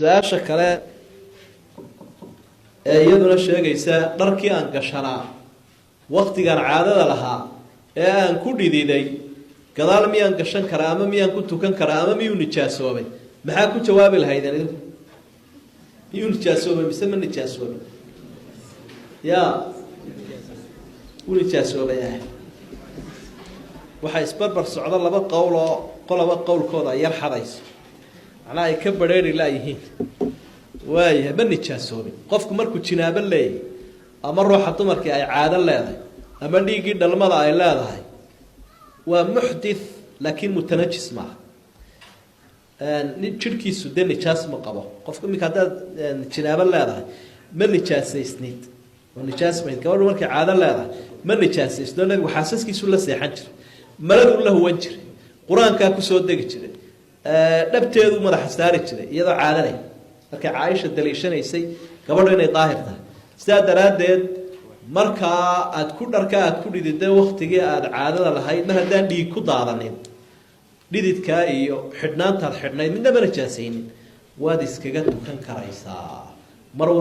Su-aasha kale ee iyaduna sheegaysa dharkii aan gashanaa waktigaan caadada lahaa ee aan ku dhididay, gadaal miyaan gashan karaa ama miyaan ku tukan karaa ama miyuu nijaasoobay? Maxaa ku jawaabi lahaydeen idinku? Miyuu nijaasoobay mise ma nijaasoobay? Ya, u nijaasoobay ah. Waxaa isbarbar socdo laba qowl oo qolaba qowlkooda ay yar xadayso, macnaha ay ka barheeri laayihiin. Waayahay, ma nijaasoobin. Qofku markuu jinaabo leeyahy ama ruuxa dumarkii ay caado leedahay ama dhiiggii dhalmada ay leedahay, waa muxdith, laakiin mutanajis maaha. Jirhkiisu dee nijaas ma qabo. Qofku iminka haddaad jinaabo leedahay, ma nijaasaysnid oo nijaas mayd. Gabadhu markay caado leedahay ma nijaasaysno. Nabigu xaasaskiisu la seexan jiray, maraduu la huwan jiray, qur-aankaa kusoo degi jiray, dhabteedu madaxa saari jiray iyadoo caadaleh. Markay Caaisha daliishanaysay gabadhu inay daahir tahay, sidaa daraaddeed markaa aad ku dharka aad ku dhidida waktigii aada caadada lahayd, mar haddaan dhiig ku daadanin, dhididkaa iyo xidhnaantaad xidhnayd midnaba nijaasaynin, waad iskaga tukan karaysaa mar.